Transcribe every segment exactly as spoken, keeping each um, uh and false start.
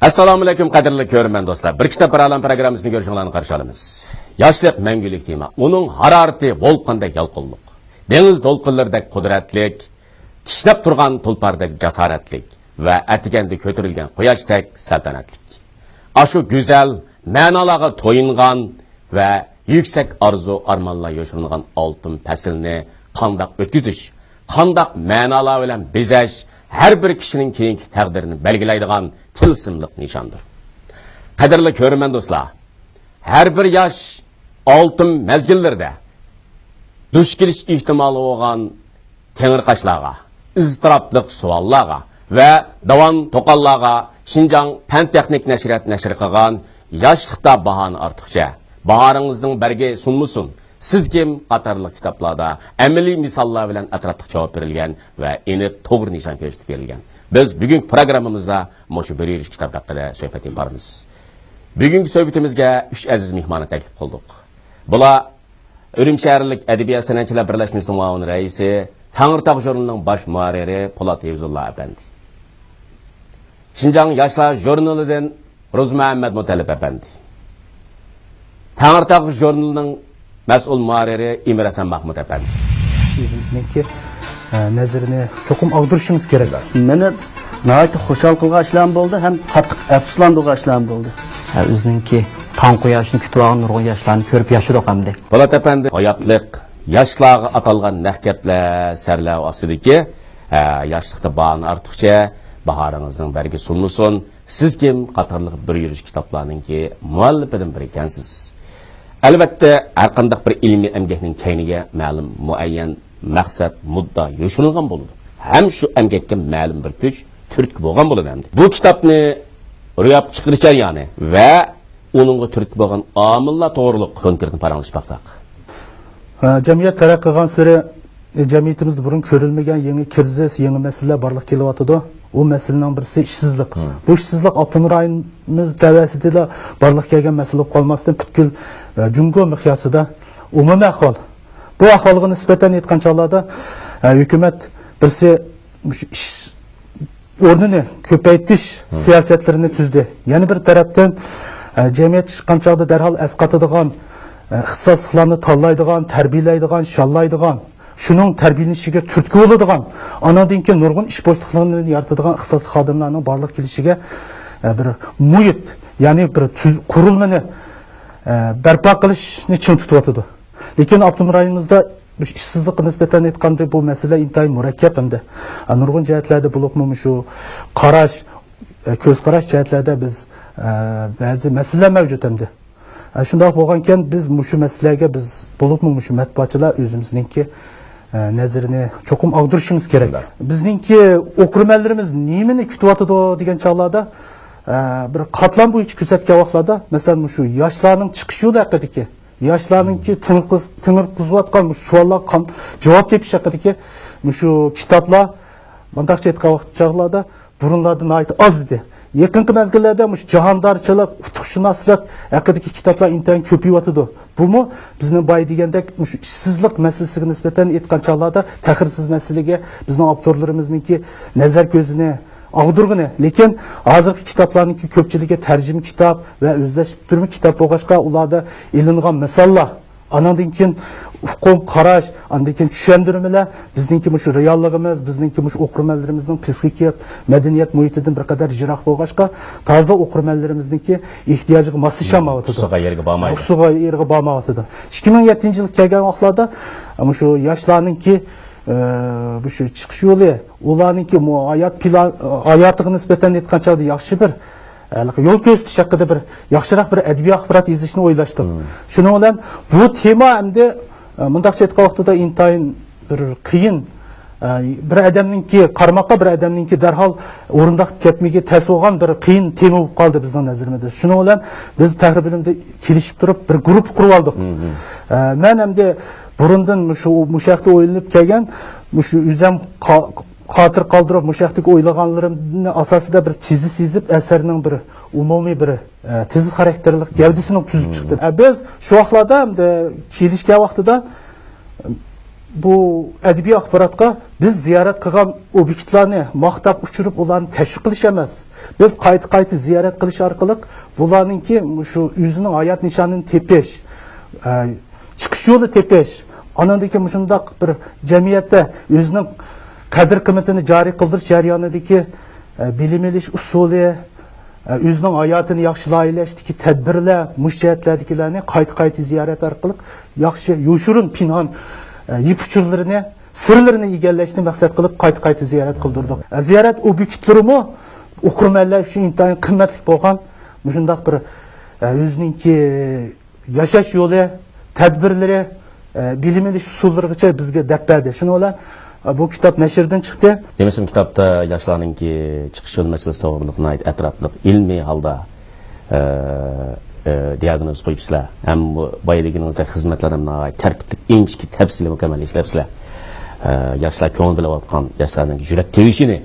ئەسسالامۇئەلەيكۇم، قەدىرلىك كۆرۈرمەن دوستلار. بىر كىتاب، بىر ئالەم پروگراممىسىنى كۆرۈشۈڭلارنى قارشى ئالىمىز. ياشلىق مەڭگۈلۈك تېما. ئۇنىڭ ھارارىتى ۋولقاندەك يالقۇنلۇق، دېڭىز دولقۇنلىرىدەك قۇدرەتلىك، كىشنەپ تۇرغان تۇلپاردەك جاسارەتلىك ۋە ئەتىگەندە كۆتۈرۈلگەن قۇياشتەك سەلتەنەتلىك. ئاشۇ گۈزەل مەنىلەرگە تويۇنغان ۋە يۈكسەك ئارزۇ-ئارمانلار يوشۇرۇنغان ئالتۇن پەسىلنى قانداق ئۆتكۈزۈش، قانداق مەنىلەر بىلەن بېزەش ھەر بىر كىشىنىڭ كېيىنكى تەقدىرىنى بەلگىلەيدىغان تىلسىملىق نىشاندۇر. قەدىرلىك كۆرۈرمەن دوستلار، ھەر بىر ياش ئالتۇن مەزگىللىرىدە دۇچ كېلىش ئېھتىمالى بولغان تېڭىرقاشلارغا، ئىزتىراپلىق سوئاللارغا ۋە داۋان توقاللارغا شىنجاڭ پەن تېخنىك نەشرىيات نەشر قىلغان ياشلىقتا باھانى ئارتۇقچە، باھارىڭىزنىڭ بەرگى سۇنمىسۇن، سىز كىم قاتارلىق كىتابلاردا ئەمەلىي مىساللار بىلەن ئەتراپلىق جاۋاب بېرىلگەن ۋە ئېنىق توغرا نىشان كۆرسىتىپ بېرىلگەن. بىز بۈگۈنكى پروگراممىمىزدا مۇشۇ بىر يۈرۈش كىتاب ھەققىدە سۆھبەت ئېلىپ بارىمىز. بۈگۈنكى سۆھبىتىمىزگە ئۈچ ئەزىز مېھماننى تەكلىپ قىلدۇق. بۇلار ئۈرۈمچى شەھەرلىك ئەدەبىيات سەنئەتچىلەر بىرلەشمىسىنىڭ مۇئاۋىن رەئىسى، تەڭرىتاغ ژۇرنىلىنىڭ باش مۇھەررىرى پولات ھېۋزۇللا ئەپەندى. شىنجاڭ ياشلار ژۇرنىلىدىن روزمۇھەممەد مۇتەللىپ ئەپەندى. تەڭرىتاغ ژۇرنىلىنىڭ مەسئۇل مۇھەررىرى ئىمىر ھەسەن مەھمۇت ئەپەندى. ئۆزىمىزنىڭكى، ئە، نەزىرىنى چوقۇم ئاغدۇرۇشىمىز كېرەك. مېنى ناھايىتى خۇشال قىلغان ئىشلارمۇ بولدى، ھەم قاتتىق ئەپسۇسلاندۇرغان ئىشلارمۇ بولدى. ھە، ئۆزىنىڭكى تاڭ قۇياشىنى كۈتۈۋالغان نۇرغۇن ياشلارنى كۆرۈپ ياشىدۇق ئەمدى. پولات ئەپەندى، ھاياتلىق ياشلارغا ئاتالغان نەق گەپلەر سەرلەۋھە ئاستىدىكى، ھە، ياشلىقتا باھانى ئارتۇقچە، باھارىڭىزنىڭ بەرگى سۇنمىسۇن، سىز كىم قاتارلىق بىر يۈرۈش كىتابلارنىڭكى مۇئەللىپىدىن بىرى ئىكەنسىز. ئەلۋەتتە، ھەرقانداق بىر ئىلمىي ئەمگەكنىڭ كەينىگە مەلۇم مۇئەييەن مەقسەت، مۇددا يوشۇرۇنغان بولىدۇ. ھەم شۇ ئەمگەككە مەلۇم بىر كۈچ تۈرتكە بولغان بولىدۇ ئەمدى. بۇ كىتابنى روياپقا چىقىرىش جەريانى ۋە ئۇنىڭغا تۈرتكە بولغان ئامىللار توغرۇلۇق كونكرېتنى پاراڭلىشىپ باقساق. ھە، جەمئىيەت تەرەققىي قىلغانسېرى، ئە، جەمئىيىتىمىزدە بۇرۇن كۆرۈلمىگەن يېڭى كىرىزىس، يېڭى مەسىلىلەر بارلىققا كېلىۋاتىدۇ. ئۇ مەسىلىنىڭ بىرسى ئىشسىزلىق. مم. بۇ ئىشسىزلىق ئاپتونوم رايونىمىز تەۋەسىدىلا بارلىققا كەلگەن مەسىلە بولۇپ قالماستىن، پۈتكۈل، ئە، جۇڭگو مىقياسىدا ئومۇمىي ئەھۋال. بۇ ئەھۋالغا نىسبەتەن ئېيتقان چاغلاردا، ئە، ھۆكۈمەت بىرسى مۇشۇ ئىش ئورنىنى كۆپەيتىش سىياسەتلىرىنى تۈزدى. يەنە بىر تەرەپتىن، ئە، جەمئىيەت چىققان چاغدا دەرھال ئەسقاتىدىغان، ئە، ئىختىساسلىقلارنى تاللايدىغان، تەربىيەلەيدىغان، شاللايدىغان، شۇنىڭ تەربىيەلىنىشىگە تۈرتكە بولىدىغان، ئاناندىن كېيىن نۇرغۇن ئىش بوشلۇقلىرىنى يارىتىدىغان ئىختىساسلىق خادىملارنىڭ بارلىققا كېلىشىگە، ئە، بىر مۇھىت، يەنى بىر تۈز-، قۇرۇلمىنى، ئە، بەرپا قىلىشنى چىڭ تۇتۇۋاتىدۇ. لېكىن ئاپتونوم رايونىمىزدا مۇشۇ ئىشسىزلىققا نىسبەتەن ئېيتقاندا، بۇ مەسىلە ئىنتايىن مۇرەككەپ ھەمدە، ئە، نۇرغۇن جەھەتلەردە بولۇپمۇ مۇشۇ قاراش، ئە، كۆز قاراش جەھەتلەردە بىز، ئە، بەزى مەسىلىلەر مەۋجۇت ئەمدى. ئە، شۇنداق بولغانكەن، بىز مۇشۇ مەسىلىلەرگە بىز بولۇپمۇ مۇشۇ مەتبۇئاتچىلار ئۆزىمىزنىڭكى، ئە، نەزىرىنى چوقۇم ئاغدۇرۇشىمىز كېرەك. بىزنىڭكى ئوقۇرمەنلىرىمىز نېمىنى كۈتۈۋاتىدۇ دېگەن چاغلاردا، ئە، بىر قاتلام بويىچە كۆزەتكەن ۋاقىتلاردا، مەسىلەن، مۇشۇ ياشلارنىڭ چىقىش يولى ھەققىدىكى، ياشلارنىڭكى تېڭىرقىز-، تېڭىرقىزىۋاتقان مۇشۇ سوئاللارغا قان-، جاۋاب تېپىش ھەققىدىكى مۇشۇ كىتابلار، مۇنداقچە ئېيتقان ۋاقىت چاغلاردا بۇرۇنلاردىن ناھايىتى ئاز ئىدى. يېقىنقى مەزگىللەردە مۇشۇ جاھاندارچىلىق، ئۇتۇقشۇناسلىق ھەققىدىكى كىتابلار ئىنتايىن كۆپىيىۋاتىدۇ. بۇمۇ بىزنىڭ بايا دېگەندەك مۇشۇ ئىشسىزلىق مەسىلىسىگە نىسبەتەن ئېيتقان چاغلاردا تەخىرسىز مەسىلىگە بىزنىڭ ئاپتورلىرىمىزنىڭكى نەزەر كۆزىنى ئاغدۇرغىنى. لېكىن ھازىرقى كىتابلارنىڭكى كۆپچىلىكى تەرجىمە كىتاب ۋە ئۆزلەشتۈرمە كىتاب بولغاچقا، ئۇلاردا ئېلىنغان مىساللار، ئاناندىن كېيىن ئۇقۇم، قاراش، ئاندىن كېيىن چۈشەندۈرمىلەر بىزنىڭكى مۇشۇ رېئاللىقىمىز، بىزنىڭكى مۇشۇ ئوقۇرمەنلىرىمىزنىڭ پسىخىكا، مەدەنىيەت مۇھىتىدىن بىر قەدەر يىراق بولغاچقا، تازا ئوقۇرمەنلىرىمىزنىڭكى ئېھتىياجىغا ماسلىشالمايۋاتىدۇ. ئۇسسىغا يەرگە بارمايدۇ. ئۇسسىغا يەرگە بارمايۋاتىدۇ. ئىككى مىڭ يەتتىنچى يىلغا كەلگەن ۋاقىتلاردا مۇشۇ ياشلارنىڭكى، ئە، مۇشۇ چىقىش يولى، ئۇلارنىڭكى مۇ-، ھايات پىلان، ھاياتىغا نىسبەتەن ئېيتقان چاغدا ياخشى بىر، ئە، يول كۆرسىتىش ھەققىدە بىر ياخشىراق بىر ئەدەبىي ئاخبارات يېزىشنى ئويلاشتۇق. شۇنىڭ بىلەن بۇ تېما ئەمدى، ئە، مۇنداقچە ئېيتقان ۋاقتىدا ئىنتايىن بىر قىيىن، ئە، بىر ئادەمنىڭكى، قارىماققا بىر ئادەمنىڭكى دەرھال ئورۇنداق كەتمىگە تەس بولغان بىر قىيىن تېما بولۇپ قالدى بىزنىڭ نەزىرىمىزدە. شۇنىڭ بىلەن بىز تەخىر بىلىمدە كېلىشىپ تۇرۇپ بىر گۇرۇپپا قۇرۇپ ئالدۇق. ئە، مەن ئەمدى بۇرۇندىن مۇشۇ، مۇشۇ ھەقتە ئويلىنىپ كەلگەن، مۇشۇ ئۆزەم قا-، خاتىرە قالدۇرۇپ، مۇشۇ ھەقتىكى ئويلىغانلىرىمنى ئاساسىدا بىر تېزىس يېزىپ، ئەسەرنىڭ بىر ئومۇمىي بىر، ئە، تېزىس خاراكتېرلىك گەۋدىسىنى تۈزۈپ چىقتىم. ئە، بىز شۇ ۋاقىتلاردا ئەمدى كېلىشكەن ۋاقتىدا، ئە، بۇ ئەدەبىي ئاخباراتقا بىز زىيارەت قىلغان ئوبيېكتلارنى ماختاپ ئۇچۇرۇپ، ئۇلارنى تەشۋىق قىلىش ئەمەس. بىز قايتا-قايتا زىيارەت قىلىش ئارقىلىق بۇلارنىڭكى مۇشۇ ئۆزىنىڭ ھايات نىشانىنى تېپىش، ئە، چىقىش يولى تېپىش، ئانىڭدىن كېيىن مۇشۇنداق بىر جەمئىيەتتە ئۆزىنىڭ قەدىر-قىممىتىنى جارى قىلدۇرۇش جەريانىدىكى، ئە، بىلىم ئېلىش ئۇسۇلى، ئە، ئۆزىنىڭ ھاياتىنى ياخشى لايىھەلەشتىكى تەدبىرلەر، مۇشۇ جەھەتلەردىكىلەرنى قايتا-قايتا زىيارەت ئارقىلىق ياخشى يوشۇرۇن، پىنھان، ئە، يىپ ئۇچۇرلىرىنى، سىرلىرىنى ئىگىلەشنى مەقسەت قىلىپ قايتا-قايتا زىيارەت قىلدۇردۇق. ئە، زىيارەت ئوبيېكتلىرىمۇ ئوقۇرمەنلەر ئۈچۈن ئىنتايىن قىممەتلىك بولغان مۇشۇنداق بىر، ئە، ئۆزىنىڭكى ياشاش يولى، تەدبىرلىرى، ئە، بىلىم ئېلىش ئۇسۇللىرىغىچە بىزگە دەپ بەردى. شۇنىڭ بىلەن، ئە، بۇ كىتاب نەشردىن چىقتى. دېمىسىمۇ كىتابتا ياشلارنىڭكى چىقىش يولى مەسىلىسى توغرىلىق ناھايىتى ئەتراپلىق ئىلمىي ھالدا، ئە، ئە، دىياگنوز قويۇپسىلەر. ھەم بۇ بايا دېگىنىڭىزدەك خىزمەتلەرنى ناھايىتى تەرتىپلىك، ئىنچىكە، تەپسىلىي، مۇكەممەل ئىشلەپسىلەر. ئە، ياشلار كۆڭۈل بۆلۈۋاتقان، ياشلارنىڭ يۈرەك تىۋىشىنى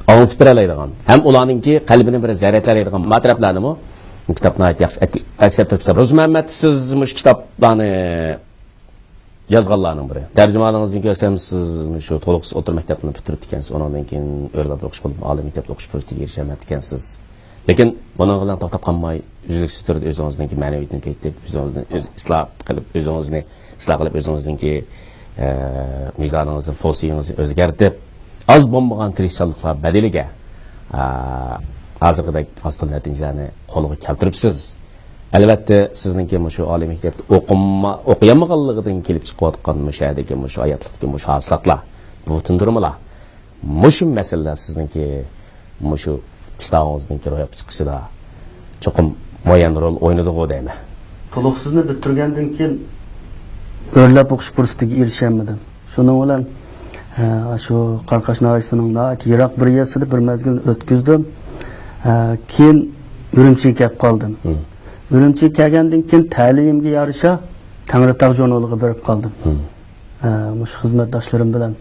ئاڭلىتىپ بېرەلەيدىغان، ھەم ئۇلارنىڭكى قەلبىنى بىر زەرەتلەيدىغان ماتەرەپلەرنىمۇ كىتاب ناھايىتى ياخشى ئەك-، ئەكس ئەتتۈرۈپسىلەر. روزى مەمەت، سىز مۇشۇ كىتابلارنى يازغانلارنىڭ بىرى. تەرجىمانىڭىزنى كۆرسەم، سىز مۇشۇ تولۇقسىز ئوتتۇرا مەكتەپنى پۈتتۈرۈپتىكەنسىز. ئۇنىڭدىن كېيىن ئۆرلەپ ئوقۇش بولۇپ، ئالىي مەكتەپتە ئوقۇش پۇرسىتىگە ئېرىشەلمەپتىكەنسىز. لېكىن بۇنىڭ بىلەن توختاپ قالماي، ئۈزلۈكسىز تۈردە ئۆزىڭىزنىڭكى مەنىۋىيىتىنى كۈچەيتىپ، ئۆزىڭىزنى ئۆز ئىسلاھ قىلىپ، ئۆزىڭىزنى ئىسلاھ قىلىپ، ئۆزىڭىزنىڭكى، ئە، مىزانىڭىزنى، پوزىتسىيىڭىزنى ئۆزگەرتىپ، ئاز بولمىغان تىرىشچانلىقلار بەدىلىگە، ئە، ھازىرقىدەك ھاسىل نەتىجىلەرنى قولغا كەلتۈرۈپسىز. ئەلۋەتتە، سىزنىڭكى مۇشۇ ئالىي مەكتەپتە ئوقۇما-، ئوقۇيالمىغانلىقىدىن كېلىپ چىقىۋاتقان مۇشۇ يەردىكى مۇشۇ ھاياتلىقتىكى مۇشۇ ھاسىلاتلار، بۇ تىندۇرمىلار، مۇشۇ مەسىلىلەر سىزنىڭكى مۇشۇ كىتابىڭىزنىڭكى روياپقا چىقىشىدا چوقۇم مۇئەييەن رول ئوينىدىغۇ دەيمەن. تولۇقسىزنى پۈتتۈرگەندىن كېيىن ئۆرلەپ ئوقۇش پۇرسىتىگە ئېرىشەلمىدىم. شۇنىڭ بىلەن، ئە، شۇ قاراقاش ناھىيەسىنىڭ ناھايىتى يىراق بىر يېزىسىدا بىر مەزگىل ئۆتكۈزدۈم. ئە، كېيىن ئۈرۈمچىگە كەپ قالدىم. مم. ئۈرۈمچىگە كەلگەندىن كېيىن تەلىيىمگە يارىشا تەڭرىتاغ ژۇرنىلىغا بېرىپ قالدىم. مم. ئە، مۇشۇ خىزمەتداشلىرىم بىلەن.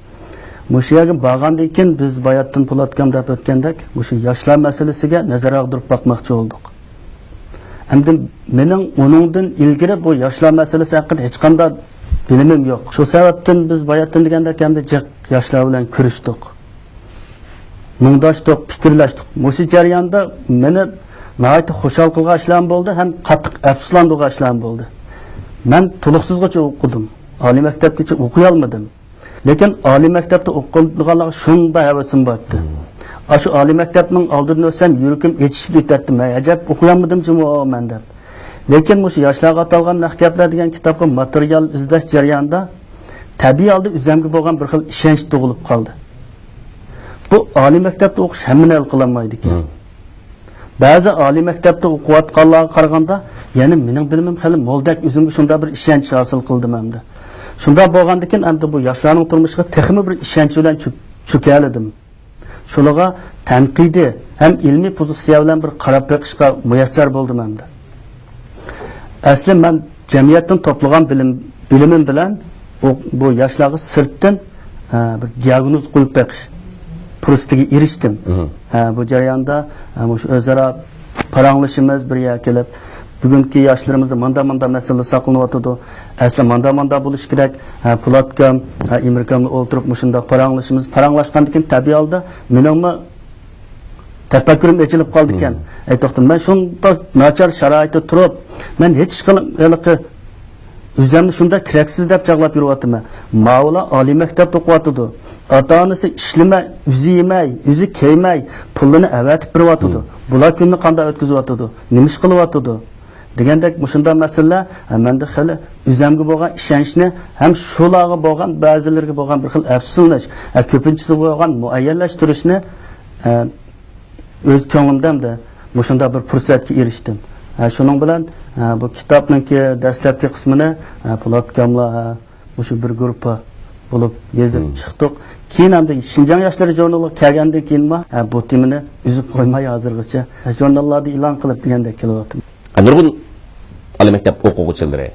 مۇشۇ يەرگە بارغاندىن كېيىن بىز باياتتىن پولاتكام دەپ ئۆتكەندەك، مۇشۇ ياشلار مەسىلىسىگە نەزەر ئاغدۇرۇپ باقماقچى بولدۇق. ئەمدى مېنىڭ ئۇنىڭدىن ئىلگىرى بۇ ياشلار مەسىلىسى ھەققىدە ھېچقانداق بىلىمىم يوق. شۇ سەۋەبتىن بىز باياتتىن دېگەندەك ئەمدى جىق ياشلار بىلەن كۆرۈشتۇق. مۇڭداشتۇق، پىكىرلەشتۇق. مۇشۇ جەرياندا مېنى ناھايىتى خۇشال قىلغان ئىشلارمۇ بولدى ھەم قاتتىق ئەپسۇسلاندۇرغان ئىشلارمۇ بولدى. مەن تولۇقسىزغىچە ئوقۇدۇم. ئالىي مەكتەپكىچە ئوقۇيالمىدىم. لېكىن ئالىي مەكتەپتە ئوقۇيدىغانلارغا شۇنداق ھەۋىسىم بارتتى. ئاشۇ ئالىي مەكتەپنىڭ ئالدىدىن ئۆتسەم، يۈرىكىم ئېچىشىپ كېتەتتى. مەن ئەجەب ئوقۇيالمىدىم جۇمۇ مەن دەپ. لېكىن مۇشۇ ياشلارغا ئاتالغان نەق گەپلەر دېگەن كىتابقا ماتېرىيال ئىزدەش جەريانىدا تەبىئىي ھالدا ئۆزۈمگە بولغان بىر خىل ئىشەنچ تۇغۇلۇپ قالدى. بۇ ئالىي مەكتەپتە ئوقۇش ھەممىنى ھەل قىلالمايدىكەن. مم. بەزى ئالىي مەكتەپتە ئوقۇۋاتقانلارغا قارىغاندا، يەنە مېنىڭ بىلىمىم خېلى مولدەك، ئۆزۈمگە شۇنداق بىر ئىشەنچ ھاسىل قىلدىم ئەمدى. شۇنداق بولغاندىكىن ئەمدى بۇ ياشلارنىڭ تۇرمۇشىغا تېخىمۇ بىر ئىشەنچ بىلەن چۆ-، چۆكەلىدىم. شۇلارغا تەنقىدىي ھەم ئىلمىي پوزىتسىيە بىلەن بىر قاراپ بېقىشقا مۇيەسسەر بولدۇم ئەمدى. ئەسلى مەن جەمئىيەتتىن توپلىغان بىلىم، بىلىمىم بىلەن بۇ، بۇ ياشلارغا سىرتتىن، ئە، بىر دىياگنوز قويۇپ بېقىش پۇرسىتىگە ئېرىشتىم. مم. ئە، بۇ جەرياندا، ئە، مۇشۇ ئۆزئارا پاراڭلىشىمىز بىر يەرگە كېلىپ، بۈگۈنكى ياشلىرىمىزدا ماندا-ماندا مەسىلىلەر ساقلىنىۋاتىدۇ. ئەسلى ماندا-ماندا بولۇشى كېرەك. ھە، پولاتكام، ھە، ئىمرىكاملا ئولتۇرۇپ مۇشۇنداق پاراڭلىشىمىز. پاراڭلاشقاندىن كېيىن تەبىئىي ھالدا مېنىڭمۇ تەپەككۇرۇم ئېچىلىپ قالىدىكەن. مم. ئەي توختى، مەن شۇنداق ناچار شارائىتتا تۇرۇپ، مەن ھېچ ئىشقىلىپ ھېلىقى ئۆزۈمنى شۇنداق كېرەكسىز دەپ چاغلاپ يۈرۈۋاتىمەن. ماۋۇلار ئالىي مەكتەپتە ئوقۇۋاتىدۇ. ئاتا-ئانىسى ئىشلىمەي، ئۆزى يېمەي، ئۆزى كىيمەي، پۇلىنى ئەۋەتىپ بېرىۋاتىدۇ. مم. بۇلار كۈنىنى قانداق ئۆتكۈزۈۋاتىدۇ؟ نېمە ئىش قىلىۋاتىدۇ؟ دېگەندەك مۇشۇنداق مەسىلىلەر، ھە، مەندە خېلى ئۆزۈمگە بولغان ئىشەنچنى ھەم شۇلارغا بولغان، بەزىلىرىگە بولغان بىر خىل ئەپسۇسلىنىش، ھە، كۆپىنچىسىگە بولغان مۇئەييەنلەشتۈرۈشنى، ھە، ئۆز كۆڭلۈمدە ئەمدى مۇشۇنداق بىر پۇرسەتكە ئېرىشتىم. ھە، شۇنىڭ بىلەن، ھە، بۇ كىتابنىڭكى دەسلەپكى قىسمىنى، ھە، پولات ئاكاملا، ھە، مۇشۇ بىر گۇرۇپپا بولۇپ يېزىپ مم. چىقتۇق. كېيىن ئەمدى شىنجاڭ ياشلىرى ژۇرنىلىغا كەلگەندىن كېيىنمۇ، ھە، بۇ تېمىنى ئۈزۈپ قويماي ھازىرغىچە، ھە، ژۇرناللاردا ئېلان قىلىپ دېگەندەك كېلىۋاتىمەن. نۇرغۇن ئالىي مەكتەپ ئوقۇغۇچىلىرى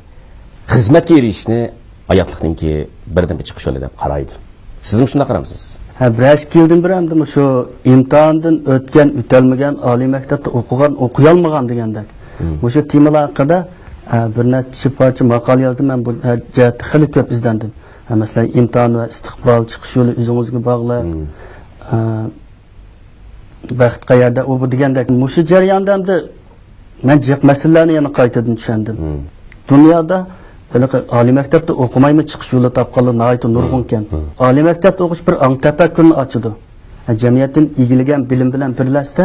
خىزمەتكە ئېرىشىشنى ھاياتلىقنىڭكى بىردىنبىر چىقىش يولى دەپ قارايدۇ. سىزمۇ شۇنداق قارامسىز؟ ھە، بىر ئىككى يىلدىن بېرى ئەمدى مۇشۇ ئىمتىھاندىن ئۆتكەن، ئۆتەلمىگەن، ئالىي مەكتەپتە ئوقۇغان، ئوقۇيالمىغان دېگەندەك. مم. مۇشۇ تېمىلار ھەققىدە، ھە، بىر نەچچە پارچە ماقالە يازدىم. مەن بۇ، ھە، جەھەتتە خېلى كۆپ ئىزدەندىم. مەسىلەن، ئىمتىھان ۋە ئىستىقبال، چىقىش يولى ئۆزىڭىزگە باغلىق. مم. ئە، بەخت قەيەردە، ئۇ بۇ دېگەندەك. مۇشۇ جەرياندا ئەمدى مەن جىق مەسىلىلەرنى يەنە قايتىدىن چۈشەندىم. مم. دۇنيادا ھېلىقى ئالىي مەكتەپتە ئوقۇمايمۇ چىقىش يولى تاپقانلار ناھايىتى نۇرغۇنكەن. مم. ئالىي مەكتەپتە ئوقۇش بىر ئاڭ تەپەككۇرنى ئاچىدۇ. ھە، جەمئىيەتتىن ئىگىلىگەن بىلىم بىلەن بىرلەشسە،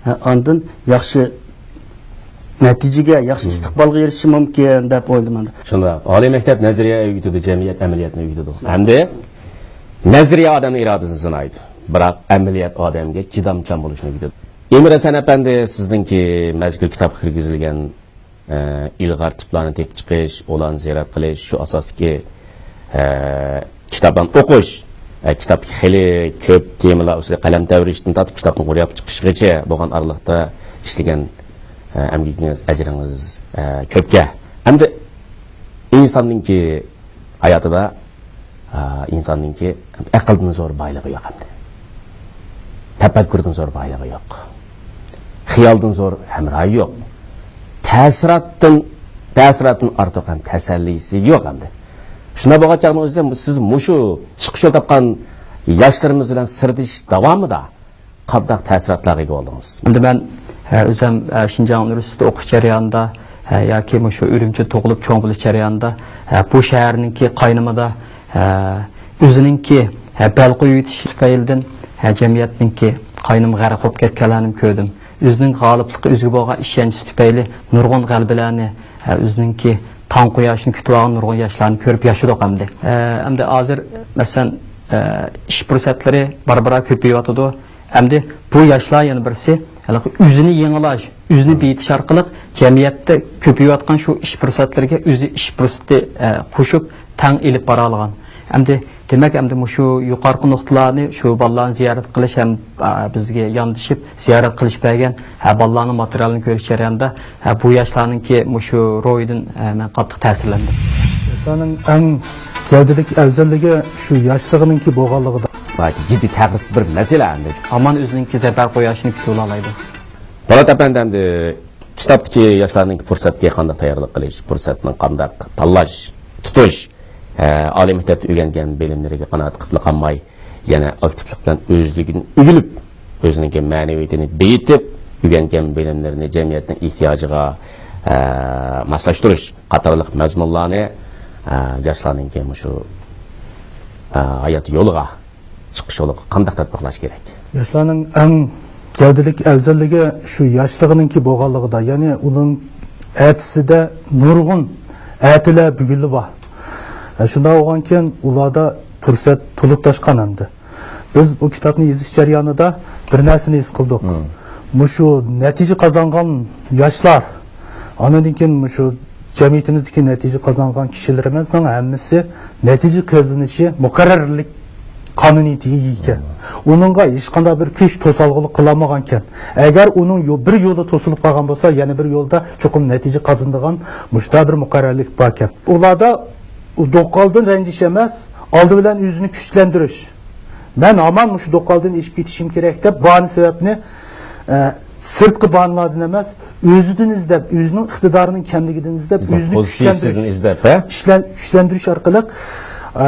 ھە، ئاندىن ياخشى نەتىجىگە، ياخشى مم. ئىستىقبالغا ئېرىشىشى مۇمكىن دەپ ئويلىمايمەن. شۇنداق. ئالىي مەكتەپ نەزەرىيە ئۆگىتىدۇ، جەمئىيەت ئەمەلىيەتنى ئۆگىتىدۇ. ھەمدە نەزەرىيە ئادەمنىڭ ئىرادىسىنى سىنايدۇ، بىراق ئەمەلىيەت ئادەمگە چىدامچان بولۇشنى ئۆگىتىدۇ. ئىمىن ھەسەن ئەپەندى، سىزنىڭكى مەزكۇر كىتابقا كىرگۈزۈلگەن، ئە، ئىلغار تىپلارنى تېپىپ چىقىش، ئۇلارنى زىيارەت قىلىش، شۇ ئاساستىكى، ئە، كىتابلارنى ئوقۇش، ئە، كىتابتىكى خېلى كۆپ تېمىلار ئۈستىدە قەلەم تەۋرىشتىن تارتىپ كىتابنى قۇرۇپ چىقىشقىچە بولغان ئارىلىقتا ئىشلىگەن، ئە، ئەمگىكىڭىز، ئەجرىڭىز، ئە، كۆپكەن. ئەمدى ئىنساننىڭكى ھاياتىدا، ئا، ئىنساننىڭكى ئەقىلدىن زور بايلىقى يوق ئەمدى. تەپەككۇردىن زور بايلىقى يوق. خىيالدىن زور ھەمراھى يوق. تەسىراتتىن، تەسىراتتىن ئارتۇق ھەم تەسەللىسى يوق ئەمدى. شۇنداق بولغان چاغنىڭ ئۆزىدە سىز مۇشۇ چىقىش يول تاپقان ياشلىرىمىز بىلەن سىردىشىش داۋامىدا قانداق تەسىراتلارغا ئىگە بولدىڭىز؟ ئەمدى مەن، ئە، ئۆزۈم، ئە، شىنجاڭ ئۇنىۋېرسىتېتىدا ئوقۇش جەريانىدا، ئە، ياكى مۇشۇ ئۈرۈمچىدە تۇغۇلۇپ چوڭ بولۇش جەريانىدا، ئە، بۇ شەھەرنىڭكى قاينىمىدا، ئە، ئۆزىنىڭكى، ئە، بەل قويۇۋېتىش تۈپەيلىدىن، ئە، جەمئىيەتنىڭكى قاينىمىغا غەرق بولۇپ كەتكەنلەرنىمۇ كۆردۈم. ئۆزىنىڭ غالىبلىقى، ئۆزىگە بولغان ئىشەنچى تۈپەيلى نۇرغۇن غەلىبىلەرنى، ئە، ئۆزىنىڭكى تاڭ قۇياشىنى كۈتۈۋالغان نۇرغۇن ياشلارنى كۆرۈپ ياشىدۇق ئەمدى. ئە، ئەمدى ھازىر، مەسىلەن، ئە، ئىش پۇرسەتلىرى بارا-بارا كۆپىيىۋاتىدۇ. ئەمدى بۇ ياشلار يەنە بىرسى، ھېلىقى ئۆزىنى يېڭىلاش، ئۆزىنى بېيىتىش ئارقىلىق جەمئىيەتتە كۆپىيىۋاتقان شۇ ئىش پۇرسەتلىرىگە ئۆزى ئىش پۇرسىتى، ئە، قوشۇپ تەڭ ئېلىپ بارالىغان. ئەمدى دېمەك، ئەمدى مۇشۇ يۇقىرىقى نۇقتىلارنى شۇ بالىلارنى زىيارەت قىلىش ھەم، ئا، بىزگە ياندىشىپ زىيارەت قىلىش بەرگەن، ھە، بالىلارنىڭ ماتېرىيالىنى كۆرۈش جەريانىدا، ھە، بۇ ياشلارنىڭكى مۇشۇ روھىدىن، ھە، مەن قاتتىق تەسىرلەندىم. ياشلارنىڭ ئەڭ گەۋدىلىك ئەۋزەللىكى شۇ ياشلىقىنىڭكى بولغانلىقىدا. ناھايىتى جىددىي تەخىرسىز بىر مەسىلە ئەمدى. ھامان ئۆزىنىڭكى زەپەر قۇياشىنى كۈتۈۋالالايدۇ. پولات ئەپەندى، ئەمدى كىتابتىكى ياشلارنىڭكى پۇرسەتكە قانداق تەييارلىق قىلىش، پۇرسەتنى قانداق تاللاش، تۇتۇش، ھە، ئالىي مەكتەپتە ئۆگەنگەن بىلىملىرىگە قانائەت قىلىپلا قالماي، يەنە ئاكتىپلىق بىلەن ئۆزلۈكىنى ئۆگىنىپ، ئۆزىنىڭكى مەنىۋىيىتىنى بېيىتىپ، ئۆگەنگەن بىلىملىرىنى جەمئىيەتنىڭ ئېھتىياجىغا، ئە، ماسلاشتۇرۇش قاتارلىق مەزمۇنلارنى، ئە، ياشلارنىڭكى مۇشۇ، ئە، ھايات يولىغا چىقىش يولىغا قانداق تەتبىقلاش كېرەك؟ ياشلارنىڭ ئەڭ گەۋدىلىك ئەۋزەللىكى شۇ ياشلىقىنىڭكى بولغانلىقىدا، يەنى ئۇنىڭ ئەتىسىدە نۇرغۇن ئەتىلەر، بۈگۈنلەر بار. ئە، شۇنداق بولغانكىن ئۇلاردا پۇرسەت تولۇپ تاشقان ئەمدى. بىز بۇ كىتابنى يېزىش جەريانىدا بىر نەرسىنى ھېس قىلدۇق. مۇشۇ نەتىجە قازانغان ياشلار، ئاندىن كېيىن مۇشۇ جەمئىيىتىمىزدىكى نەتىجە قازانغان كىشىلىرىمىزنىڭ ھەممىسى نەتىجە قېزىنىشى مۇقەررەرلىك قانۇنىيىتىگە ئىگە ئىكەن. ئۇنىڭغا ھېچقانداق بىر كۈچ توسالغۇلۇق قىلالمىغانىكەن. ئەگەر ئۇنىڭ يو-، بىر يولى توسۇلۇپ قالغان بولسا، يەنە بىر يولدا چوقۇم نەتىجە قازىنىدىغان مۇشۇنداق بىر مۇقەررەرلىك باركەن. ئۇلاردا دوقالدىن رەنجىش ئەمەس، ئالدى بىلەن ئۆزىنى كۈچلەندۈرۈش. مەن ھامان مۇشۇ دوقالدىن ئېشىپ كېتىشىم كېرەك دەپ باھانە سەۋەبنى، ئە، سىرتقى باھانىلاردىن ئەمەس، ئۆزىدىن ئىزدەپ، ئۆزىنىڭ ئىقتىدارىنىڭ كەملىكىدىن ئىزدەپ، ئۆزىنى كۈچلەندۈرۈش، ئىزدەپ، ھە؟ كۈچلەن-، كۈچلەندۈرۈش ئارقىلىق، ئە،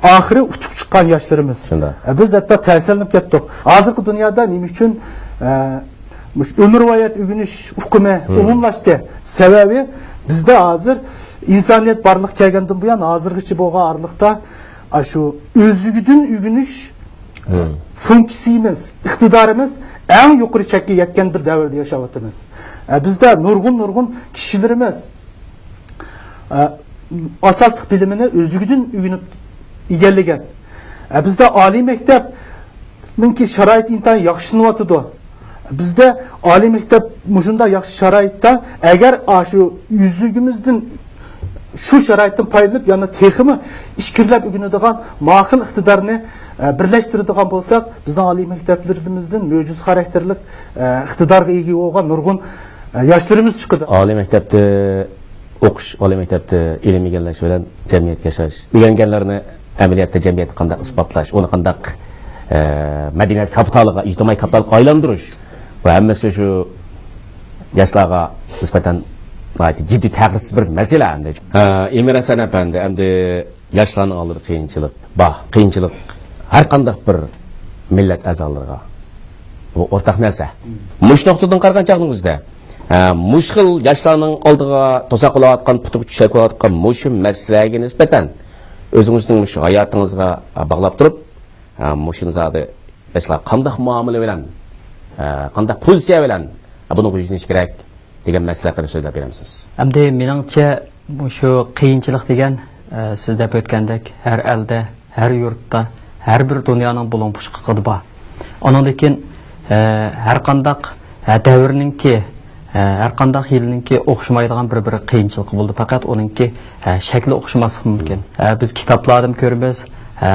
ئاخىرى ئۇتۇپ چىققان ياشلىرىمىز. شۇنداق. ئە، بىز ھەتتا تەسىرلىنىپ كەتتۇق. ھازىرقى دۇنيادا نېمە ئۈچۈن، ئە، مۇشۇ ئۆمۈرۋايەت ئۆگىنىش ئۇقۇمى ئومۇملاشتى؟ سەۋەبى، بىزدە ھازىر ئىنسانىيەت بارلىققا كەلگەندىن بۇيان، ھازىرغىچە بولغان ئارىلىقتا، ئاشۇ ئۆزلۈكىدىن ئۆگىنىش فۇنكسىيىمىز، ئىقتىدارىمىز ئەڭ يۇقىرى چەككە يەتكەن بىر دەۋردە ياشاۋاتىمىز. ئە، بىزدە نۇرغۇن، نۇرغۇن كىشىلىرىمىز، ئە، ئاساسلىق بىلىمىنى ئۆزلۈكىدىن ئۆگىنىپ ئىگىلىگەن. ئە، بىزدە ئالىي مەكتەپنىڭكى شارائىتى ئىنتايىن ياخشىلىنىۋاتىدۇ. بىزدە ئالىي مەكتەپ مۇشۇنداق ياخشى شارائىتتا، ئەگەر ئاشۇ ئۆزلۈكىمىزدىن شۇ شارائىتتىن پايدىلىنىپ، يەنە تېخىمۇ ئىچكىرىلەپ ئۆگىنىدىغان، ما خىل ئىقتىدارنى، ئە، بىرلەشتۈرىدىغان بولساق، بىزنىڭ ئالىي مەكتەپلىرىمىزدىن مۆجىزە خاراكتېرلىك، ئە، ئىقتىدارغا ئىگە بولغان نۇرغۇن، ئە، ياشلىرىمىز چىقىدۇ. ئالىي مەكتەپتە ئوقۇش، ئالىي مەكتەپتە ئىلىم ئىگىلەش بىلەن جەمئىيەتكە ياشاش، ئۆگەنگەنلىرىنى ئەمەلىيەتتە جەمئىيەتكە قانداق ئىسپاتلاش، ئۇنى قانداق، ئە، مەدەنىيەت كاپىتالىغا، ئىجتىمائىي كاپىتالغا ئايلاندۇرۇش، بۇ ھەممىسى شۇ ياشلارغا نىسبەتەن ناھايىتى جىددىي تەخىرسىز بىر مەسىلە ئەمدى. ھە، ئىمىن ھەسەن ئەپەندى، ئەمدى ياشلارنىڭ ئالدىدا قىيىنچىلىق بار. قىيىنچىلىق ھەر قانداق بىر مىللەت ئەزالىرىغا بۇ ئورتاق نەرسە. مۇشۇ نۇقتىدىن قارىغان چاغنىڭىزدا، ھە، مۇشۇ خىل ياشلارنىڭ ئالدىغا توساق بولۇۋاتقان، پۇتىغا چۈشەك بولۇۋاتقان مۇشۇ مەسىلىگە نىسبەتەن ئۆزىڭىزنىڭ مۇشۇ ھاياتىڭىزغا باغلاپ تۇرۇپ، ھە، مۇشۇنى زادى ياشلار قانداق مۇئامىلە بىلەن، ھە، قانداق پوزىتسىيە بىلەن، ھە، بۇنىڭغا يۈزلىنىشى كېرەك دېگەن مەسىلە ھەققىدە سۆزلەپ بېرەمسىز؟ ئەمدى مېنىڭچە، مۇشۇ قىيىنچىلىق دېگەن، ئە، سىز دەپ ئۆتكەندەك، ھەر ئەلدە، ھەر يۇرتتا، ھەر بىر دۇنيانىڭ بۇلۇڭ پۇچقىقىدا بار. ئۇنىڭدىن كېيىن، ئە، ھەر قانداق، ئە، دەۋرنىڭكى، ئە، ھەر قانداق يىلنىڭكى ئوخشىمايدىغان بىر-بىر قىيىنچىلىقى بولىدۇ. پەقەت ئۇنىڭكى، ئە، شەكلى ئوخشىماسلىقى مۇمكىن. ئە، بىز كىتابلاردىمۇ كۆرىمىز، ئە،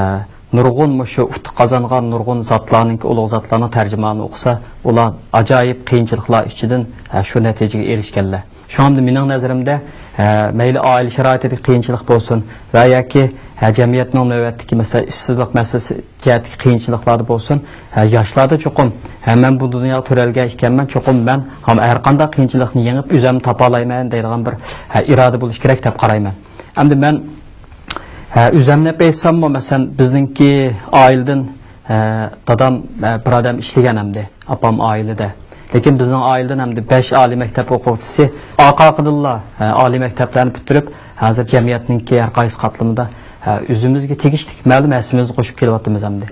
نۇرغۇن مۇشۇ ئۇتۇق قازانغان نۇرغۇن زاتلارنىڭكى، ئۇلۇغ زاتلارنىڭ تەرجىمىھالىنى ئوقۇسا، ئۇلار ئاجايىپ قىيىنچىلىقلار ئىچىدىن، ئە، شۇ نەتىجىگە ئېرىشكەنلەر. شۇڭا ئەمدى مېنىڭ نەزىرىمدە، ئە، مەيلى ئائىلە شارائىتىدىكى قىيىنچىلىق بولسۇن ۋە ياكى، ئە، جەمئىيەتنىڭ نۆۋەتتىكى، مەسىلەن، ئىشسىزلىق مەسىلىسى جەھەتتىكى قىيىنچىلىقلاردا بولسۇن، ئە، ياشلاردا چوقۇم، ئە، مەن بۇ دۇنياغا تۆرەلگەن ئىكەنمەن، چوقۇم مەن ھەم ھەر قانداق قىيىنچىلىقنى يېڭىپ، ئۆزۈمنى تاپالايمەن دەيدىغان بىر، ئە، ئىرادە بولۇشى كېرەك دەپ قارايمەن. ئەمدى مەن، ئە، ئۆزۈمنى دەپ ئېيتساممۇ، مەسىلەن، بىزنىڭكى ئائىلىدىن، ئە، دادام، ئە، بىر ئادەم ئىشلىگەن ئەمدى. ئاپام ئائىلىدە. لېكىن بىزنىڭ ئائىلىدىن ئەمدى بەش ئالىي مەكتەپ ئوقۇغۇچىسى ئارقا-ئارقىدىنلا، ئە، ئالىي مەكتەپلەرنى پۈتتۈرۈپ، ھازىر جەمئىيەتنىڭكى ھەر قايسى قاتلىمىدا، ئە، ئۆزىمىزگە تېگىشلىك مەلۇم ھەسسىمىزنى قوشۇپ كېلىۋاتىمىز ئەمدى.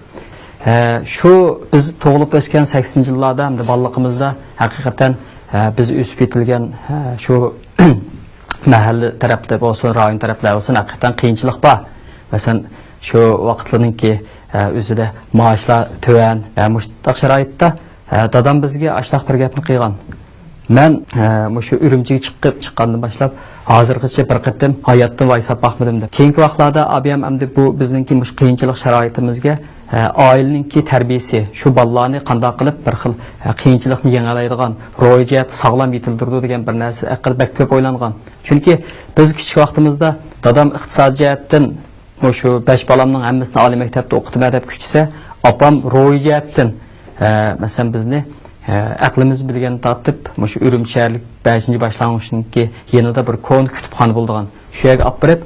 ئە، شۇ بىز تۇغۇلۇپ ئۆسكەن سەكسىنىنچى يىللاردا، ئەمدى بالىلىقىمىزدا ھەقىقەتەن، ئە، بىز ئۆسۈپ يېتىلگەن، ئە، شۇ مەھەللە تەرەپتە بولسۇن، رايون تەرەپلەر بولسۇن، ھەقىقەتەن قىيىنچىلىق بار. مەسىلەن، شۇ ۋاقىتلارنىڭكى، ئە، ئۆزىدە مائاشلار تۆۋەن، ئە، مۇشۇنداق شارائىتتا، ئە، دادام بىزگە ئاشۇنداق بىر گەپنى قىلغان. مەن، ئە، مۇشۇ ئۈرۈمچىگە چىقىپ چىققاندىن باشلاپ، ھازىرغىچە بىر قېتىم ھاياتتىن ۋايساپ باقمىدىم دەپ. كېيىنكى ۋاقىتلاردا ئابىيام ئەمدى بۇ بىزنىڭكى مۇشۇ قىيىنچىلىق شارائىتىمىزگە، ئە، ئائىلىنىڭكى تەربىيىسى، شۇ بالىلارنى قانداق قىلىپ بىر خىل، ئە، قىيىنچىلىقنى يېڭەلەيدىغان، روھىي جەھەتتە ساغلام يېتىلدۈرىدۇ دېگەن بىر نەرسە ھەققىدە بەك كۆپ ئويلانغان. چۈنكى بىز كىچىك ۋاقتىمىزدا دادام ئىقتىسادىي جەھەتتىن مۇشۇ بەش بالامنىڭ ھەممىسىنى ئالىي مەكتەپتە ئوقۇتىمەن دەپ كۈچىسە، ئاپام روھىي جەھەتتىن، ئە، مەسىلەن، بىزنى، ئە، ئەقلىمىز بىلگەندىن تارتىپ مۇشۇ ئۈرۈمچى شەھەرلىك بەشىنچى باشلانغۇچنىڭكى يېنىدا بىر كونا كۇتۇپخانا بولىدىغان، شۇ يەرگە ئاپىرىپ،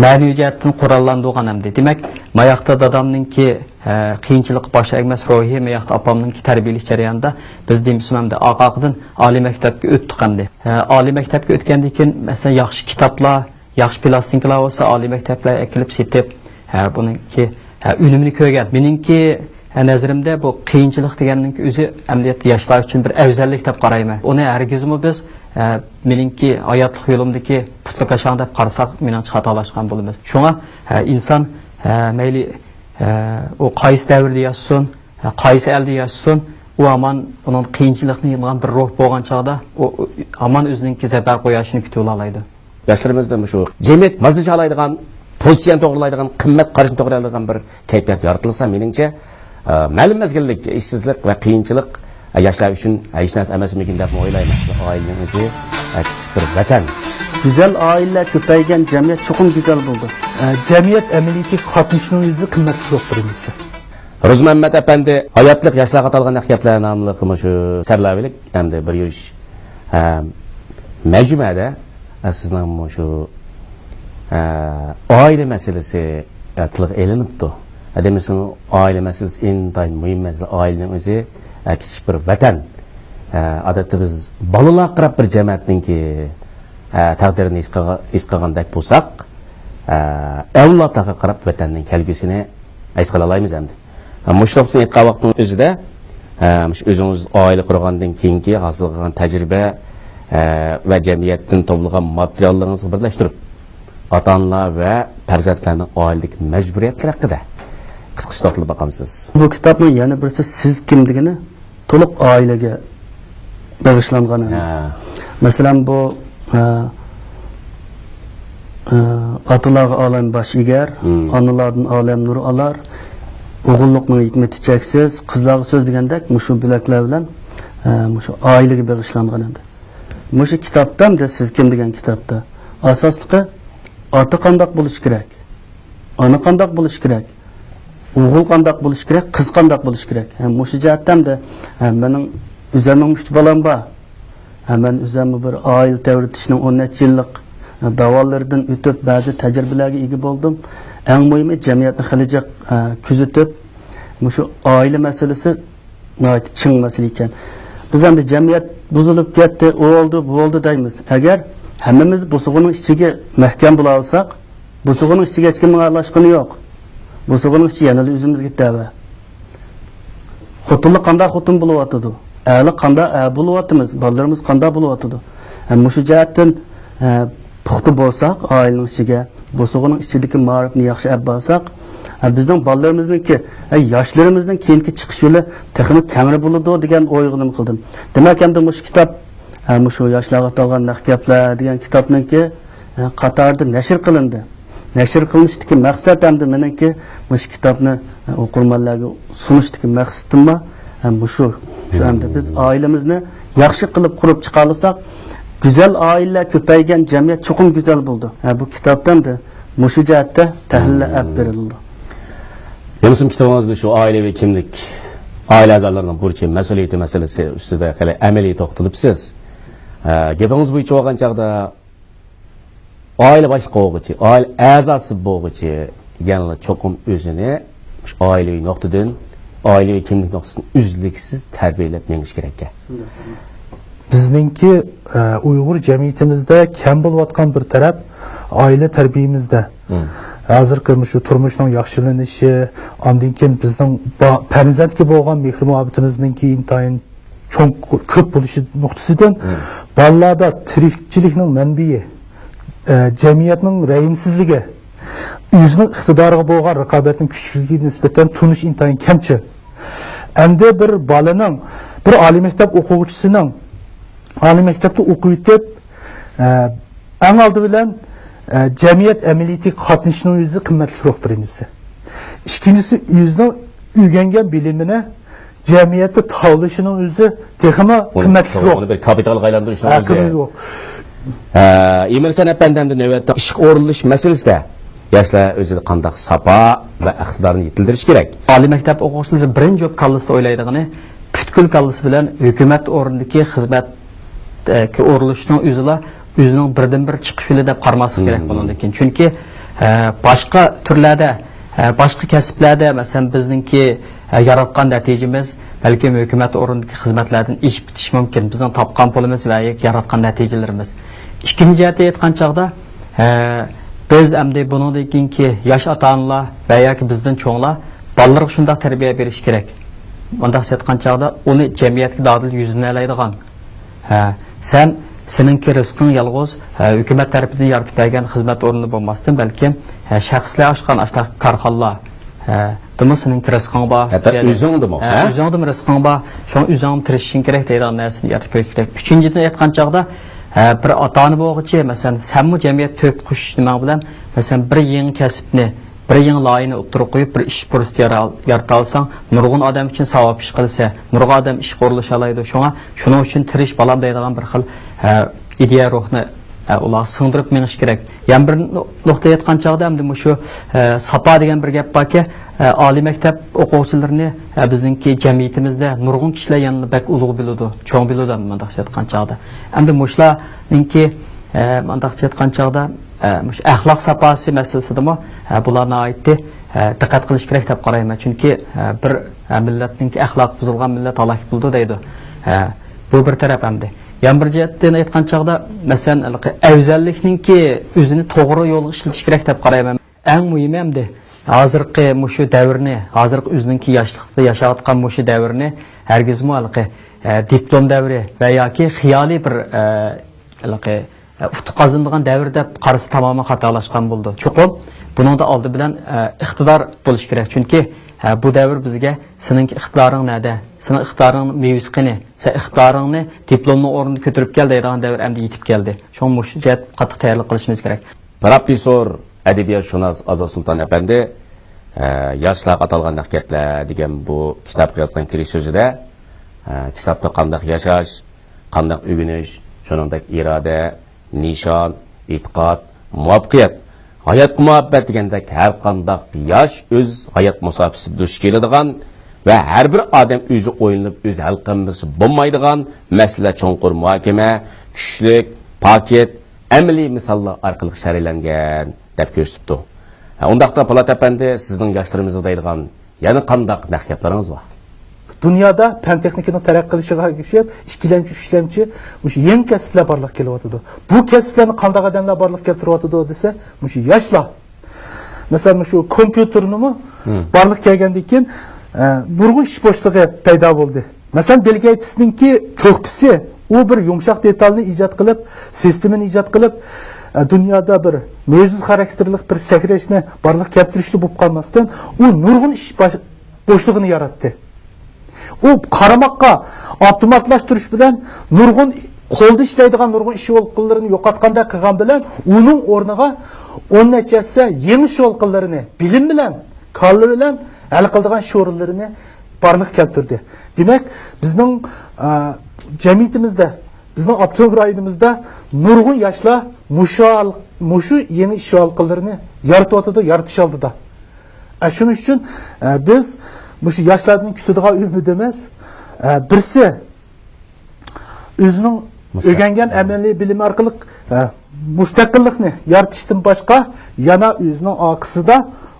مەنىۋى جەھەتتىن قوراللاندۇرغان ئەمدى. دېمەك، ماياقتا دادامنىڭكى، ئە، قىيىنچىلىقى باش ئەگمەس روھى، ماياقتا ئاپامنىڭكى تەربىيەلىش جەريانىدا بىز دېمىسىمۇ ئەمدى ئارقا-ئارقىدىن ئالىي مەكتەپكە ئۆتتۇق ئەمدى. ئە، ئالىي مەكتەپكە ئۆتكەندىن كېيىن، مەسىلەن، ياخشى كىتابلار، ياخشى پىلاستىنكىلار بولسا ئالىي مەكتەپلەر ئەكېلىپ سېتىپ، ھە، بۇنىڭكى، ھە، ئۈنۈمىنى كۆرگەن. مېنىڭكى، ھە، نەزىرىمدە بۇ قىيىنچىلىق دېگەننىڭكى ئۆزى ئەمەلىيەتتە ياشلار ئۈچۈن بىر ئەۋزەللىك دەپ قارايمەن. ئۇنى ھەرگىزمۇ بىز، ھە، مېنىڭكى ھاياتلىق يولۇمدىكى پۇتلىكاشاڭ دەپ قارىساق، مېنىڭچە خاتالاشقان بولىمىز. شۇڭا، ھە، ئىنسان، ھە، مەيلى، ھە، ئۇ قايسى دەۋردە ياشىسۇن، ھە، قايسى ئەلدە ياشىسۇن، ئۇ ھامان ئۇنىڭ قىيىنچىلىقنى يېڭىدىغان بىر روھ بولغان چاغدا، ئۇ، ئۇ ھامان ئۆزىنىڭكى زەپەر قۇياشىنى كۈتۈۋالالايدۇ. ياشلىرىمىزدا مۇشۇ جەمئىيەت ماسلىشالايدىغان، پوزىتسىيەنى توغرىلايدىغان، قىممەت قارىشىنى توغرىلايدىغان بىر كەيپىيات يارىتىلسا، مېنىڭچە، ئە، مەلۇم مەزگىللىك ئىشسىزلىق ۋە قىيىنچىلىق، ئە، ياشلار ئۈچۈن، ئە، ھېچ نەرسە ئەمەسمىكىن دەپمۇ ئويلايمەن. ئائىلىنىڭ ئۆزى، ئە، كىچىك بىر ۋەتەن. گۈزەل ئائىلىلەر كۆپەيگەن جەمئىيەت چوقۇم گۈزەل بولىدۇ. ئە، جەمئىيەت ئەمەلىيىتىگە قاتنىشىشنىڭ ئۆزى قىممەتلىك بولۇپ تۇرىدۇ. روزىمەممەت ئەپەندى ھاياتلىق ياشلارغا ئاتالغان نەسىھەتلەر ناملىق مۇشۇ سەرلەۋھىلىك ئەمدى بىر يۈرۈش، ھە، مەجمۇئەدە، ھە، سىزنىڭ مۇشۇ، ھە، ئائىلە مەسىلىسى، ھە، تىلغا ئېلىنىپتۇ. ھە، دېمىسىمۇ ئائىلە مەسىلىسى ئىنتايىن مۇھىم مەسىلە. ئائىلىنىڭ ئۆزى، ھە، كىچىك بىر ۋەتەن. ھە، ئادەتتە بىز بالىلارغا قاراپ بىر جەمەتنىڭكى، ھە، تەقدىرىنى ھېس قىلغا-، ھېس قىلغاندەك بولساق، ھە، ئەۋلادلارغا قاراپ ۋەتەننىڭ كەلگۈسىنى ھېس قىلالايمىز ئەمدى. مۇشۇ نۇقتىدىن ئېيتقان ۋاقتىنىڭ ئۆزىدە، مۇشۇ ئۆزىڭىز ئائىلە قۇرغاندىن كېيىنكى ھاسىل قىلغان تەجرىبە ۋە جەمئىيەتتىن توپلىغان ماتېرىياللىرىڭىزغا بىرلەشتۈرۈپ، ئاتا-ئانىلار ۋە پەرزەنتلەرنىڭ ئائىلىدىكى مەجبۇرىيەتلىرى ھەققىدە قىسقىچە توختىلىپ باقامسىز؟ بۇ كىتابنىڭ يەنە بىرسى سىز كىم دېگىنى تولۇق ئائىلىگە بېغىشلانغان. ھە. مەسىلەن، بۇ، ئە، ئە، ئاتىلارغا ئالەم باش ئېگەر، مم. ئانىلاردىن ئالەم نۇر ئالار، ئوغۇللۇقنىڭ ھېكمىتى چەكسىز، قىزلارغا سۆز دېگەندەك مۇشۇ بۆلەكلەر بىلەن، ئە، مۇشۇ ئائىلىگە بېغىشلانغان ئەمدى. مۇشۇ كىتابتا ئەمدى سىز كىم دېگەن كىتابتا ئاساسلىقى ئاتا قانداق بولۇشى كېرەك؟ ئانا قانداق بولۇشى كېرەك؟ ئوغۇل قانداق بولۇشى كېرەك؟ قىز قانداق بولۇشى كېرەك؟ ھەم مۇشۇ جەھەتتە ھەمدە، ھە، مېنىڭ ئۆزۈمنىڭ ئۈچ بالام بار. ھە، مەن ئۆزۈممۇ بىر ئائىلە تەۋرىتىشنىڭ ئون نەچچە يىللىق، ھە، داۋالىرىدىن ئۆتۈپ، بەزى تەجرىبىلەرگە ئىگە بولدۇم. ئەڭ مۇھىمى، جەمئىيەتنى خېلى جىق، ئە، كۆزىتىپ، مۇشۇ ئائىلە مەسىلىسى ناھايىتى چىڭ مەسىلە ئىكەن. بىز ئەمدى جەمئىيەت بۇزۇلۇپ كەتتى، ئۇ بولدى، بۇ بولدى دەيمىز. ئەگەر ھەممىمىز بوسۇغىنىڭ ئىچىگە مەھكەم بولالىساق، بوسۇغىنىڭ ئىچىگە ھېچكىمنىڭ ئارىلاشقىنى يوق. بوسۇغىنىڭ ئىچى يەنىلا ئۆزىمىزگە تەۋە. خوتۇنلار قانداق خوتۇن بولۇۋاتىدۇ؟ ئەرلەر قانداق ئەر بولۇۋاتىمىز؟ بالىلىرىمىز قانداق بولۇۋاتىدۇ؟ ھە، مۇشۇ جەھەتتىن، ھە، پۇختا بولساق، ئائىلىنىڭ ئىچىگە، بوسۇغىنىڭ ئىچىدىكى مائارىپنى ياخشى ئېلىپ بارساق، ھە، بىزنىڭ بالىلىرىمىزنىڭكى، ھە، ياشلىرىمىزنىڭ كېيىنكى چىقىش يولى تېخىمۇ كەڭرى بولىدۇ دېگەن ئويغا نېمە قىلدىم. دېمەك، ئەمدى مۇشۇ كىتاب، ھە، مۇشۇ ياشلارغا ئاتالغان نەق گەپلەر دېگەن كىتابنىڭكى، ھە، قاتارىدا نەشر قىلىندى. نەشر قىلىنىشتىكى مەقسەت ھەمدە مېنىڭكى مۇشۇ كىتابنى، ھە، ئوقۇرمەنلەرگە سۇنۇشتىكى مەقسىتىممۇ، ھە، مۇشۇ. شۇ ھەمدە بىز ئائىلىمىزنى ياخشى قىلىپ قۇرۇپ چىقالىساق، گۈزەل ئائىلىلەر كۆپەيگەن جەمئىيەت چوقۇم گۈزەل بولىدۇ. ھە، بۇ كىتابتا ھەمدە مۇشۇ جەھەتتە تەھلىللەر ئېلىپ بېرىلىدۇ. يەنىسىم كىتابىڭىزدا شۇ ئائىلىۋى كىملىك، ئائىلە ئەزالىرىنىڭ بۇرچى، مەسئۇلىيىتى مەسىلىسى ئۈستىدە خېلى ئەمەلىي توختىلىپسىز. ھە، گېپىڭىز بويىچە بولغان چاغدا، ئائىلە باشلىقى بولغۇچى، ئائىلە ئەزاسى بولغۇچى يەنىلا چوقۇم ئۆزىنى مۇشۇ ئائىلىۋى نۇقتىدىن، ئائىلىۋى كىملىك نۇقتىسىدىن ئۈزلۈكسىز تەربىيەلەپ مېڭىش كېرەككەن. بىزنىڭكى، ئە، ئۇيغۇر جەمئىيىتىمىزدە كەم بولۇۋاتقان بىر تەرەپ ئائىلە تەربىيەمىزدە. مم. ھازىرقى مۇشۇ تۇرمۇشنىڭ ياخشىلىنىشى، ئاندىن كېيىن بىزنىڭ با-، پەرزەنتكە بولغان مېھرى مۇھەببىتىمىزنىڭكى ئىنتايىن چوڭ، كۆپ بولۇشى نۇقتىسىدىن، بالىلاردا تىرىكچىلىكنىڭ مەنبىيى، ئە، جەمئىيەتنىڭ رەھىمسىزلىكى، ئۆزىنىڭ ئىقتىدارىغا بولغان رىقابەتنىڭ كۈچلۈكلۈكىگە نىسبەتەن تونۇش ئىنتايىن كەمچىل. ئەمدى بىر بالىنىڭ، بىر ئالىي مەكتەپ ئوقۇغۇچىسىنىڭ ئالىي مەكتەپتە ئوقۇۋېتىپ، ئە، ئەڭ ئالدى بىلەن، ئە، جەمئىيەت ئەمەلىيىتىگە قاتنىشىشنىڭ ئۆزى قىممەتلىكرەك، بىرىنچىسى. ئىككىنچىسى، ئۆزىنىڭ ئۆگەنگەن بىلىمىنى جەمئىيەتتە تاۋلىشىنىڭ ئۆزى تېخىمۇ قىممەتلىكرەك. ئۇنى بىر كاپىتالغا ئايلاندۇرۇشنىڭ ئۆزى. ھە، ئىمىرسەن ئەپەندى، ئەمدى نۆۋەتتە ئىشقا ئورۇنلىشىش مەسىلىسىدە ياشلار ئۆزىدە قانداق ساپا ۋە ئىقتىدارنى يېتىلدۈرۈشى كېرەك؟ ئالىي مەكتەپ ئوقۇغۇچىلىرى بىرىنچى بولۇپ كاللىسىدا ئويلايدىغىنى، پۈتكۈل كاللىسى بىلەن ھۆكۈمەت ئورنىدىكى خىزمەت ئورۇنلىشىشنىڭ ئۆزىلا ئۆزىنىڭ بىردىنبىر چىقىش يولى دەپ قارىماسلىق كېرەك بۇنىڭدىن كېيىن. چۈنكى، ئە، باشقا تۈرلەردە، ئە، باشقا كەسىپلەردە، مەسىلەن، بىزنىڭكى، ئە، ياراتقان نەتىجىمىز بەلكىم ھۆكۈمەت ئورنىدىكى خىزمەتلەردىن ئېشىپ كېتىشى مۇمكىن. بىزنىڭ تاپقان پۇلىمىز ۋە ياكى ياراتقان نەتىجىلىرىمىز. ئىككىنچى جەھەتتىن ئېيتقان چاغدا، ئە، بىز ئەمدى بۇنىڭدىن كېيىنكى ياش ئاتا-ئانىلار ۋە ياكى بىزدىن چوڭلار بالىلارغا شۇنداق تەربىيە بېرىش كېرەك. مۇنداقچە ئېيتقان چاغدا، ئۇنى جەمئىيەتكە دادىل يۈزلىنەلەيدىغان، ھە، سەن، سېنىڭكى رىزقىڭ يالغۇز، ھە، ھۆكۈمەت تەرىپىدىن يارىتىپ بەرگەن خىزمەت ئورنىدا بولماستىن، بەلكىم، ھە، شەخسلەر ئاچقان ئاشۇنداق كارخانىلار، ھە، دىمۇ سېنىڭكى رىزقىڭ بار. ھەتتا ئۆزۈڭدىمۇ، ھە، ھە؟ ئۆزۈڭدىمۇ رىزقىڭ بار. شۇڭا ئۆزۈڭمۇ تىرىشىشىڭ كېرەك دەيدىغان نەرسىنى يارىتىپ بېرىش كېرەك. ئۈچىنچىدىن ئېيتقان چاغدا، ھە، بىر ئاتا-ئانا بولغۇچى، مەسىلەن، سەنمۇ جەمئىيەت تۆھپە قوشۇش نېمەڭ بىلەن، مەسىلەن، بىر يېڭى كەسىپنى، بىر يېڭى لايىھەنى ئوتتۇرىغا قويۇپ، بىر ئىش پۇرسىتى يارا-، يارىتالىساڭ، نۇرغۇن ئادەم ئۈچۈن ساۋاب ئىش قىلىسەن، نۇرغۇن ئادەم ئىشقا ئورۇنلىشالايدۇ. شۇڭا شۇنىڭ ئۈچۈن تىرىش، بالام، دەيدىغان بىر خىل، ئە، ئىدىيە روھنى، ئە، ئۇلارغا سىڭدۈرۈپ مېڭىش كېرەك. يەنە بىر نۇ-، نۇقتا ئېيتقان چاغدا، ئەمدى مۇشۇ، ئە، ساپا دېگەن بىر گەپ باركى، ئە، ئالىي مەكتەپ ئوقۇغۇچىلىرىنى، ئە، بىزنىڭكى جەمئىيىتىمىزدە نۇرغۇن كىشىلەر يەنىلا بەك ئۇلۇغ بىلىدۇ، چوڭ بىلىدۇ، مۇنداقچە ئېيتقان چاغدا. ئەمدى مۇشۇلارنىڭكى، ئە، مۇنداقچە ئېيتقان چاغدا، ئە، مۇشۇ ئەخلاق ساپاسى مەسىلىسىدىمۇ، ئە، بۇلار ناھايىتى، ئە، دىققەت قىلىش كېرەك دەپ قارايمەن. چۈنكى، ئە، بىر، ئە، مىللەتنىڭكى ئەخلاقى بۇزۇلغان مىللەت ھالاك بولىدۇ دەيدۇ. ئە، بۇ بىر تەرەپ ئەمدى. يەنە بىر جەھەتتىن ئېيتقان چاغدا، مەسىلەن، ھېلىقى ئەۋزەللىكنىڭكى ئۆزىنى توغرا يولغا ئىشلىتىش كېرەك دەپ قارايمەن. ئەڭ مۇھىمى ئەمدى ھازىرقى مۇشۇ دەۋرنى، ھازىرقى ئۆزىنىڭكى ياشلىقتا ياشاۋاتقان مۇشۇ دەۋرنى ھەرگىزمۇ ھېلىقى، ئە، دىپلوم دەۋرى ۋە ياكى خىيالىي بىر، ئە، ھېلىقى ئۇتۇق قازىنىدىغان دەۋر دەپ قارىسا تامامەن خاتالاشقان بولىدۇ. چوقۇم بۇنىڭدا ئالدى بىلەن، ئە، ئىقتىدار بولۇشى كېرەك. چۈنكى، ئە، بۇ دەۋر بىزگە سېنىڭ ئىقتىدارىڭ نەدە؟ سېنىڭ ئىقتىدارىڭنىڭ مېۋىسى قېنى؟ سەن ئىقتىدارىڭنى دىپلومنىڭ ئورنىدا كۆتۈرۈپ كەل دەيدىغان دەۋر ئەمدى يېتىپ كەلدى. شۇڭا مۇشۇ جەھەتتە قاتتىق تەييارلىق قىلىشىمىز كېرەك. پروفېسسور، ئەدەبىياتشۇناس ئازاد سۇلتان ئەپەندى، ئە، ياشلارغا ئاتالغان نەق گەپلەر دېگەن بۇ كىتابقا يازغان كىرىش سۆزىدە، ئە، كىتابتا قانداق ياشاش، قانداق ئۆگىنىش، شۇنىڭدەك ئىرادە، نىشان، ئېتىقاد، مۇۋەپپەقىيەت، ھاياتقا مۇھەببەت دېگەندەك ھەر قانداق ياش ئۆز ھايات مۇساپىسىدە دۇچ كېلىدىغان ۋە ھەر بىر ئادەم ئۆزى ئويلىنىپ ئۆزى ھەل قىلمىسا بولمايدىغان مەسىلە چوڭقۇر مۇھاكىمە، كۈچلۈك، پاكىت، ئەمەلىي مىساللار ئارقىلىق شەرھلەنگەن، دەپ كۆرسىتىپتۇ. ھە، ئۇنداقتا پولات ئەپەندى، سىزنىڭ ياشلىرىمىزغا دەيدىغان يەنە قانداق نەسىھەتلىرىڭىز بار؟ دۇنيادا پەن تېخنىكىنىڭ تەرەققىي قىلىشىغا ئەگىشىپ، ئىككىلەمچى، ئۈچلەمچى مۇشۇ يېڭى كەسىپلەر بارلىققا كېلىۋاتىدۇ. بۇ كەسىپلەرنى قانداق ئادەملەر بارلىققا كەلتۈرۈۋاتىدۇ دېسە، مۇشۇ ياشلار. مەسىلەن، مۇشۇ كومپيۇتېرنىمۇ بارلىققا كەلگەندىن كېيىن، ئە، نۇرغۇن ئىش بوشلۇقى پەيدا بولدى. مەسىلەن، بىل گېيتسنىڭكى تۆھپىسى، ئۇ بىر يۇمشاق دېتالنى ئىجاد قىلىپ، سىستېمىنى ئىجاد قىلىپ، ئە، دۇنيادا بىر مەۋجۇت خاراكتېرلىك بىر سەھرەشنى بارلىققا كەلتۈرۈشلا بولۇپ قالماستىن، ئۇ نۇرغۇن ئىش باش-، بوشلۇقىنى ياراتتى. ئۇ قارىماققا ئاپتوماتلاشتۇرۇش بىلەن نۇرغۇن قولدا ئىشلەيدىغان نۇرغۇن ئىش ئورۇنلىرىنى يوقاتقاندەك قىلغان بىلەن، ئۇنىڭ ئورنىغا ئون نەچچە ھەسسە يېڭى ئىش ئورۇنلىرىنى بىلىم بىلەن، كاللا بىلەن ھەل قىلىدىغان ئىش ئورۇنلىرىنى بارلىققا كەلتۈردى. دېمەك، بىزنىڭ، ئە، جەمئىيىتىمىزدە، بىزنىڭ ئاپتونوم رايونىمىزدا نۇرغۇن ياشلار مۇشۇ ھال-، مۇشۇ يېڭى ئىش ھالقىلىرىنى يارىتىۋاتىدۇ، يارىتىش ئالدىدا. ئە، شۇنىڭ ئۈچۈن، ئە، بىز مۇشۇ ياشلاردىن كۈتىدىغان ئۈمىدىمىز، ئە، بىرسى، ئۆزىنىڭ مۇستەقىل. ئۆگەنگەن ئەمەلىي بىلىمى ئارقىلىق، ئە، مۇستەقىللىقنى يارىتىشتىن باشقا، يەنە ئۆزىنىڭ ئارقىسىدا،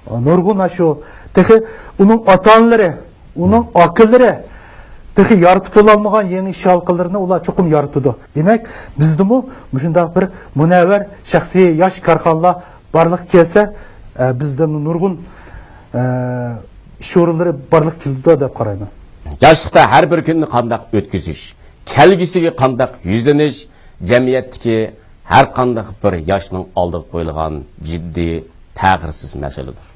ئە، نۇرغۇن ئاشۇ تېخى ئۇنىڭ ئاتا-ئانىلىرى، ئۇنىڭ ئاكىلىرى تېخى يارىتىپ بولالمىغان يېڭى ئىش ھالقىلىرىنى ئۇلار چوقۇم يارىتىدۇ. دېمەك، بىزدىمۇ مۇشۇنداق بىر مۇنەۋۋەر شەخسىي ياش كارخانىلار بارلىققا كەلسە، ئە، بىزدە نۇرغۇن، ئە، ئىش ئورۇنلىرى بارلىققا كېلىدۇ دەپ قارايمەن. ياشلىقتا ھەر بىر كۈننى قانداق ئۆتكۈزۈش، كەلگۈسىگە قانداق يۈزلىنىش، جەمئىيەتتىكى ھەر قانداق بىر ياشنىڭ ئالدىغا قويۇلغان جىددىي، تەخىرسىز مەسىلىدۇر.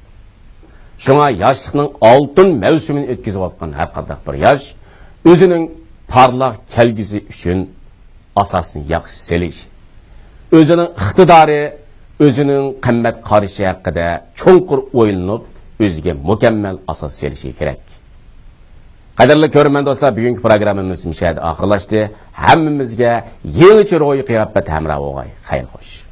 شۇڭا ياشلىقنىڭ ئالتۇن مەۋسۇمىنى ئۆتكۈزۈۋاتقان ھەر قانداق بىر ياش ئۆزىنىڭ پارلاق كەلگۈسى ئۈچۈن ئاساسنى ياخشى سېلىش، ئۆزىنىڭ ئىقتىدارى، ئۆزىنىڭ قىممەت قارىشى ھەققىدە چوڭقۇر ئويلىنىپ، ئۆزىگە مۇكەممەل ئاساس سېلىشى كېرەك. قەدىرلىك كۆرۈرمەن دوستلار، بۈگۈنكى پروگراممىمىز مۇشۇ يەردە ئاخىرلاشتى. ھەممىمىزگە يېڭىچە روھىي قىياپەت ھەمراھ بولغاي. خەير خوش.